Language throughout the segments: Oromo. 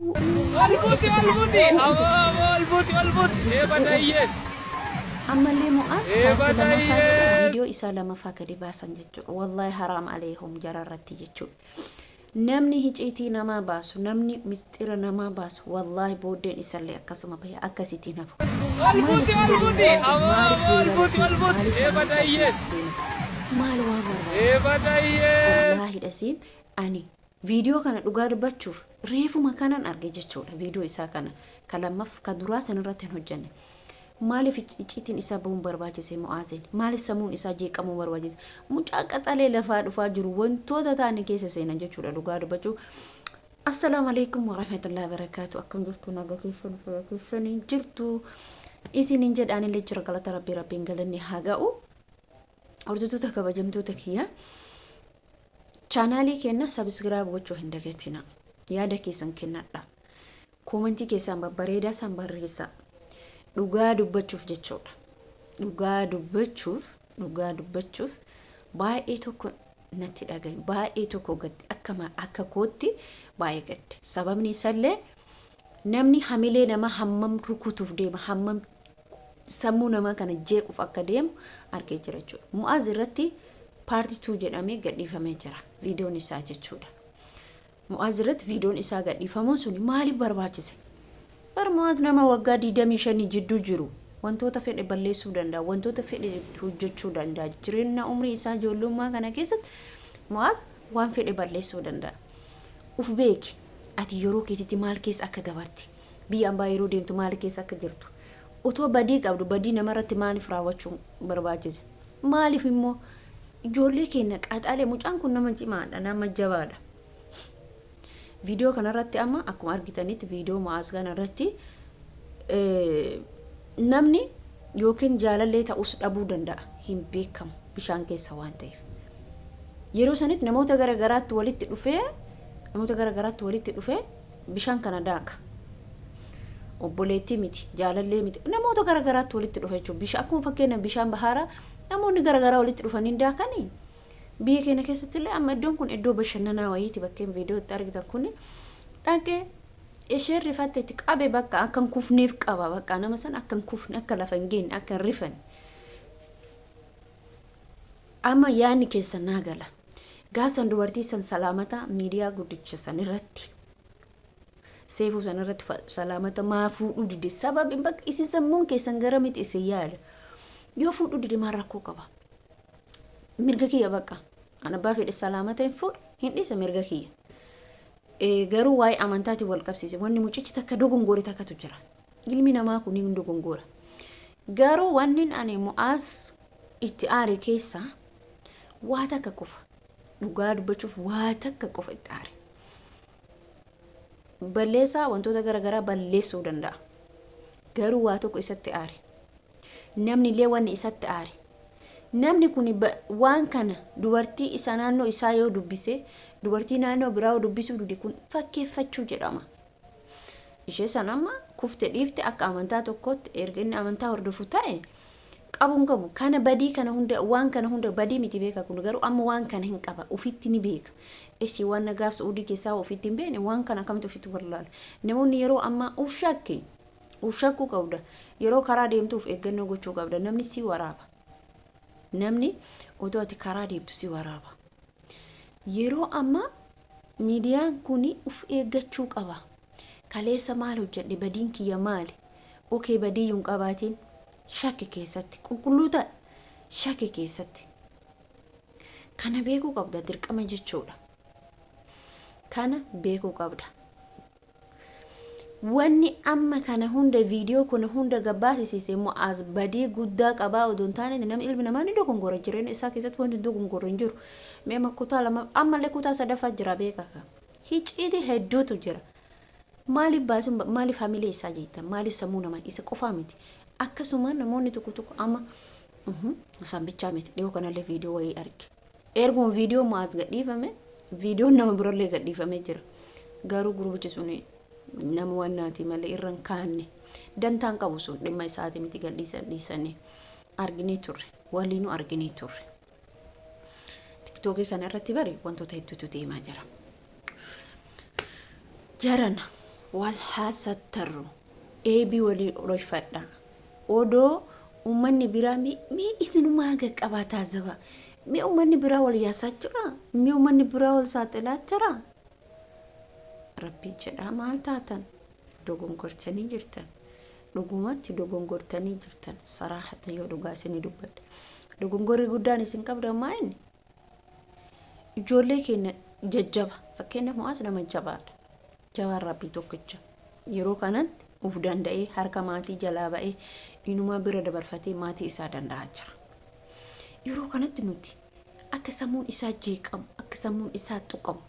Ol buuti ol buuti aboo aboo ol buuti ol buuti eebada hiyyees. Ammallee Mu'aaz Eebada paartii lamaffaa jedhee hiyyees. viidiyoo isaa lamaffaa gadi baasan jechuudha. Wallaahi haraam aleeyhum jara irratti jechuudha. Namni hiciitii namaa baasu, namni misxira namaa baasu, wallaahi booddeen isallee akkasuma baya akkasitiin hafu. Ol buuti Maaliif ol nama buuti hin aboo maaliif aboo ol duula buuti irratti ol buuti maaliif sammuu eebada isaa hiyyees. jeequuf deema? Maal waan barbaachisa? Eebada hiyyees. Wallaahi dhasiin ani Video kana dhugaa dubbachuuf reefuma kanan arge jechuudha video isaa kana ka lammaff ka duraa san irratti hin hojjanne maaliif icciitiin isaa bahuun barbaachise mu'aazin maaliif samuun isaa jeeqamuu barbaachise mucaa qaxalee lafaa dhufaa jiru wantoota taane keessa seenan jechuudha dhugaa dubbachuuf. Assalaamu alaikum warahmatullahi wabarakaatu. Akkam jirtu? Nagaa keessan, fayyaa keessanii jirtu isiniin jedhaanillee jira. Galata rabbii, rabbiin galanni haa ga'u. Hordoftoota kabajamtoota kiyya, chaanaalii keenya subscribe gochuu hin dagatina. Yaada keessan kennadha. Koomentii keessan babbareedaa san barreessaa. Dhugaa dubbachuuf jechuudha. Dhugaa dubbachuuf, dhugaa dubbachuuf baay'ee tokko natti dhagaye. Baay'ee tokko gadde. Akka akka kootti baay'ee gadde. Sababni isallee namni hamilee namaa hammam rukutuuf deema, hammam sammuu namaa kana jeequuf akka deemu argee jira jechuudha. Mu'aaz irratti part 2 jedhamee gadhiifamee jira viidiyoon isaa jechuudha. Mu'aaz irratti viidiyoon isaa gadhiifamuun suni maaliif barbaachise? Bar Mu'aaz nama waggaa 25 jidduu jiru wantoota fedhe balleessuu danda'a, wantoota fedhe hojjechuu danda'a. Jireenya umrii isaa ijoollummaa kana keessatti Mu'aaz waan fedhe balleessuu danda'a. Uf beeki, ati yeroo keetitti maal keessa akka dabarte, biyya ambaa yeroo deemtu maal keessa akka jirtu. Otoo badii qabdu badii namarratti maaliif raawwachuun barbaachise? Maaliif immoo ijoollee keenya qaxalee? Mucaan kun nama cimaadha, nama jabaadha. Viidiyoo kanarratti amma akkuma argitanitti viidiyoo Mu'aaz kanarratti namni yookiin jaalallee ta'us dhabuu danda'a, hin beekamu bishaan keessa waan ta'eef. Yeroo sanitti namoota gara garaatti walitti dhufee, namoota gara garaatti walitti dhufee bishaan kana daaka. Obboleettii miti, jaalallee miti, namoota gara garaatti walitti dhufe jechuudha. Bishaan akkuma fakkeenya bishaan bahaaraa namoonni gara garaa walitti dhufanii daakanii. Biyya keenya keessatti illee amma iddoon kun iddoo bashannanaa wayiiti. Bakkeen viidiyoo itti argitan kun dhaqee isheen rifatte itti qabe, bakka akka hin kufneef qaba, bakka nama sana akka hin kufne, akka lafa hin geenye, akka hin rifanne. Amma yaadni keessa naa gala. Gaasan dubartii san salaamata miidiyaa guddicha san irratti, seefuu san irratti salaamata maa fuudhuu dide? Sababi bakka isin sammuun keessan gara miti isin yaada. Yoo fuudhuu dide maal rakkoo qaba? Mirga kiyya, bakka an abbaa fedhe salaamata hin fuudha hin dhiisa, mirga kiyya. Garuu waa'ee amantaatiin wal qabsiise wanni mucichi takka dogongore takkatu jira. Ilmi namaa kun hin dogongora. Garuu wanni ani Mu'aaz itti aare keessaa waa takka qofa. Dhugaa dubbachuuf waa takka qofa itti aare. Balleessaa wantoota garaagaraa balleessuu danda'a. Garuu waa tokko isatti aare. Namni illee wanni isatti aare. Namni kun waan kana dubartii isa naannoo isaa yoo dubbise, dubartii naannoo biraa yoo dubbisuu dude, kun fakkeeffachuu jedhama. Ishee san amma kufte dhiifte akka amantaa tokkootti erga inni amantaa hordofu ta'e qabu hin qabu. Kana badii kana hunda, waan kana hunda badii miti beeka kun, garuu amma waan kana hin qaba, ofitti ni beeka. Ishii waan nagaaf Su'uudii keessaa ofitti hin beekne waan kana akkamitti ofitti wallaala? Namoonni yeroo ammaa uf shakke, uf shakkuu qabda. Yeroo karaa deemtu of eeggannoo gochuu qabda. Namni si waraaba. Namni otoo ati karaa deemtu si waraaba. Yeroo ammaa miidiyaan kun uf eeggachuu qaba. Kaleessa maal hojjedhe? Badiin kiyya maali? Okay, badii hin qabaatiin shakki keessatti qulqulluu ta'e shakki keessatti. Kana beekuu qabda, dirqama jechuudha. Kana beekuu qabda. Wanni amma kana hunda, viidiyoo kana hunda gabbaasisiise Mu'aaz badii guddaa qabaa odoo hin taane, namni ilmi namaa ni dogongora, jireenya isaa keessatti wanti dogongorre hin jiru. Mee amma kutaa lama, ammallee kutaa sadaffaa jira beeka ka. Hicciitii hedduutu jira. Maaliif baasuun, maaliif hamilee isaa jeettan, maaliif sammuu namaa isa qofaa miti. Akkasuma namoonni tokko tokko amma isaan bichaa miti, dhiyoo kanallee viidiyoo wayii arge. Erguma viidiyoo Mu'aaz gadhiifame viidiyoon nama birallee gadhiifamee jira. Garuu gurbichi sun nama wannaati malee irra hin kaanne. Dantaan qabu sun dhimma isaati miti, gadhiisan dhiisanii arginee turre. Waliinuu arginee turre. Tiktookii kana irratti bari wantoota hedduutu deemaa jira. Jarana Wal haa sattarru. Eebii walii dhoyfadha. Odoo ummanni biraa mee isinumaa qaqqabaa taazaba. Mee ummanni biraa wal yaasaa jira? Mee ummanni biraa wal saaxilaa jira? Rabbii jedhaa maal taatan? Dogongortanii jirtan. Dhugumatti dogongortanii jirtan. Saraahatan yoo dhugaa isinii dubbadha. Dogongorri guddaan isin qabdan maa inni? Ijoollee keenya jajjaba. Fakkeenyaaf Mu'aaz nama jabaadha. Jabaan Rabbii tokkicha. Yeroo kanatti uf danda'ee harka maatii jalaa ba'ee inumaa bira dabarfatee maatii isaa danda'aa jira. Yeroo kanatti nuti akka sammuun isaa jeeqamu, akka sammuun isaa tuqamu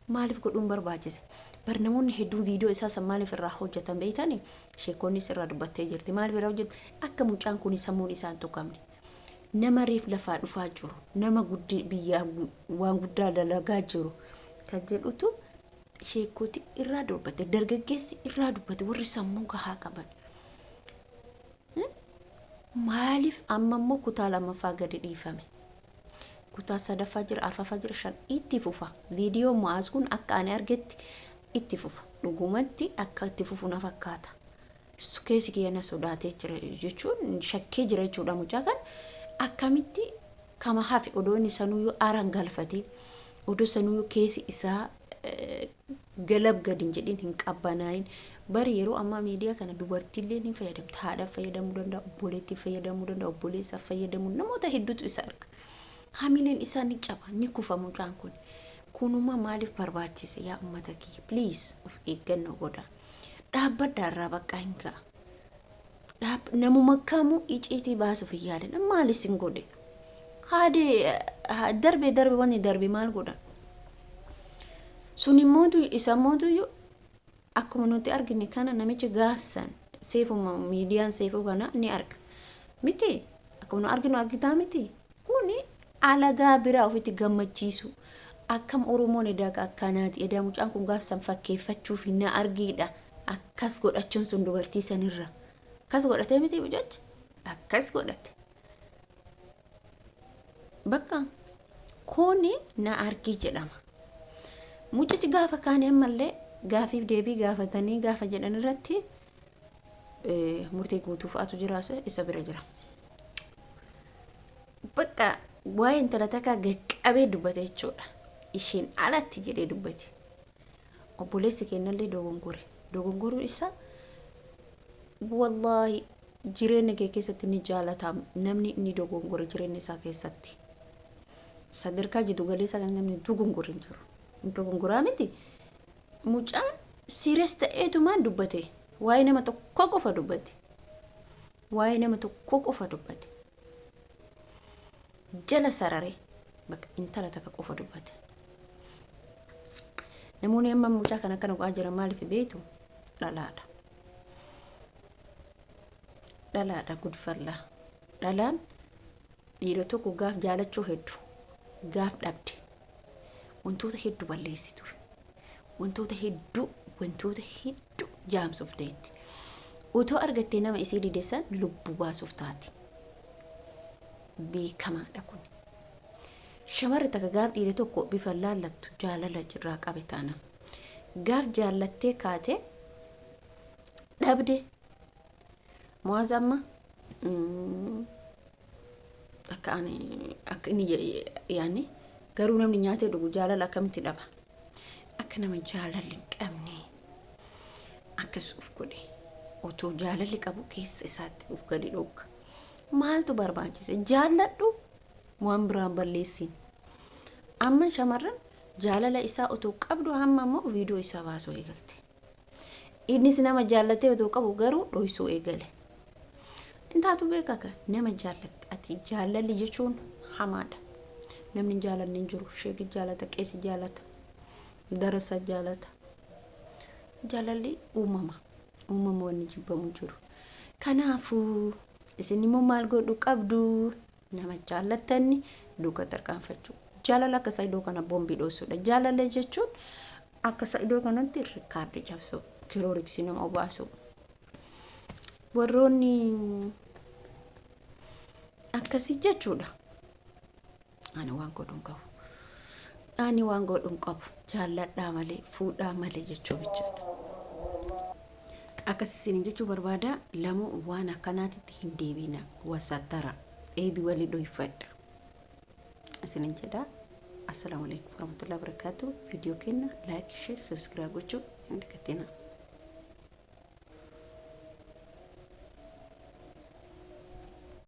maaliif godhuun barbaachise? Bar namoonni hedduun viidiyoo isaa san maaliif irraa hojjetan beektanii? Sheekonnis irraa dubbattee jirti. Maaliif irraa hojjetan? Akka mucaan kun sammuun isaa hin tuqamne. Nama reef lafaa dhufaa jiru, nama guddi biyyaa waan guddaa dalagaa jiru kan jedhutu sheekoti irraa dubbate, dargaggeessi irraa dubbate, warri sammuu gahaa qaban. Maaliif amma immoo kutaa lammaffaa gadi dhiifame? Kutaa sadaffaa jira, arfaffaa jira, shan itti fufa. Viidiyoo Mu'aaz kun akka ani argetti itti fufa. Dhugumatti akka itti fufu na fakkaata. Keessi kiyya na sodaatee jira jechuun shakkee jira jechuudha. Mucaa kan akkamitti kama hafe odoo inni sanuyyuu aaraan galfatiin, odoo sanuyyuu keessi isaa galab gadi hin jedhin, hin qabbanaa'in. Bari yeroo ammaa miidiyaa kana dubartiillee ni fayyadamti. Haadhaaf fayyadamuu danda'a, obboleettiif fayyadamuu danda'a, obboleessaaf fayyadamuu, namoota hedduutu isa arga. Hamileen isaa ni caba, ni kufa mucaan kun. Kunuma maaliif barbaachise yaa ummata kiyya? Please, of eeggannoo godha. Dhaabbadhaa irraa, bakka hin ga'a. Namuma kamuu iciitii baasuuf hin yaalin. Maal isin godhe? Haadee darbe darbe, wanni darbe maal godhan? Sun immootu isa immootu akkuma nuti argine kana namichi gaafsan seefuma miidiyaan seefuu kana ni arga. Miti akkuma nu arginu argitaa miti. Kuni alagaa biraa ofitti gammachiisu. Akkam Oromoon edaa akkanaati. Edaa mucaan kun gaafsan fakkeeffachuuf na argiidha. Akkas godhachuun sun dubartii sanirra. Akkas godhatee miti mucachi? Akkas godhate. Bakka kuni na argii jedhama. Mucichi gaafa kaanii ammallee gaafiif deebii gaafatanii gaafa jedhan irratti murtii guutuu fa'aatu jiraase isa bira jira. Bakka waa'ee intala takkaa gaqqabee dubbate jechuudha. Isheen alatti jedhee dubbate. Obboleessi keenyallee dogongore. Dogongoruun isaa wallaahi jireenya kee keessatti ni jaalata namni inni dogongore jireenya isaa keessatti. Sadarkaa jiddu galeessa kan namni dogongore hin jiru. Dogongoraa miti. Mucaan serious ta'eetumaan dubbate. Waa'ee nama tokko qofa dubbate. Waa'ee nama tokko qofa dubbate. Jala sararee bakka intala takka qofa dubbate. Namoonni amma mucaa kana akkana godhaa jiran maaliif beektu? Dhalaadha. Dhalaadha gudfallaa. Dhalaan dhiira tokko gaaf jaalachuu hedduu gaaf dhabde wantoota hedduu balleessitu. Wantoota hedduu jaamsuuf ta'etti. Utoo argattee nama isii dide san lubbuu baasuuf taati. Beekamaadha kun. Shamarri takka gaaf dhiira tokko bifa laallattu jaalala irraa qabe taana. Gaaf jaallattee kaate dhabde. Mu'aaz amma akka ani akka inni yaani garuu namni nyaatee dhugu jaalala akkamitti dhaba? Akka nama jaalalli hin qabne akkas uf godhe, otoo jaalalli qabu keessa isaatti uf gadi dhooga. Maaltu barbaachise? Jaalladhu, waan biraan balleessin. Amma shamarran jaalala isaa otoo qabdu hamma immoo viidiyoo isaa baasuu eegalte. Innis nama jaallatee otoo qabu garuu dhoysuu eegale. Intaatu beeka ka nama jaallatte ati jaalalli jechuun hamaadha. Namni hin jaalanne hin jiru. Sheeki jaalata, qeesi jaalata, darasa jaalata. Jaalalli uumama. Uumama wanni jibbamu jiru. Kanaafuu isin immoo maal godhu qabdu? Nama jaallattanni duuka tarkaanfachuu. Jaalala akka Sa'idoo kana boombii dhoosuudha. Jaalala jechuun akka Sa'idoo kanatti rikaardii cabsu, kilooriksii nama obaasu. Warroonni akkasii jechuudha. Ani waan godhuun qabu. Ani waan godhuun qabu. Jaalladhaa malee, fuudhaa malee jechuu bichaadha. Akkas isin jechuu barbaada, lamuu waan akkanaatitti hin deebina, wasattara eebi walii dhoyfadha isinin jedha. Assalaamu alaikum warahmatullahi wabarakatuh. Viidiyoo kenna like, share, subscribe gochuu hin dagatina.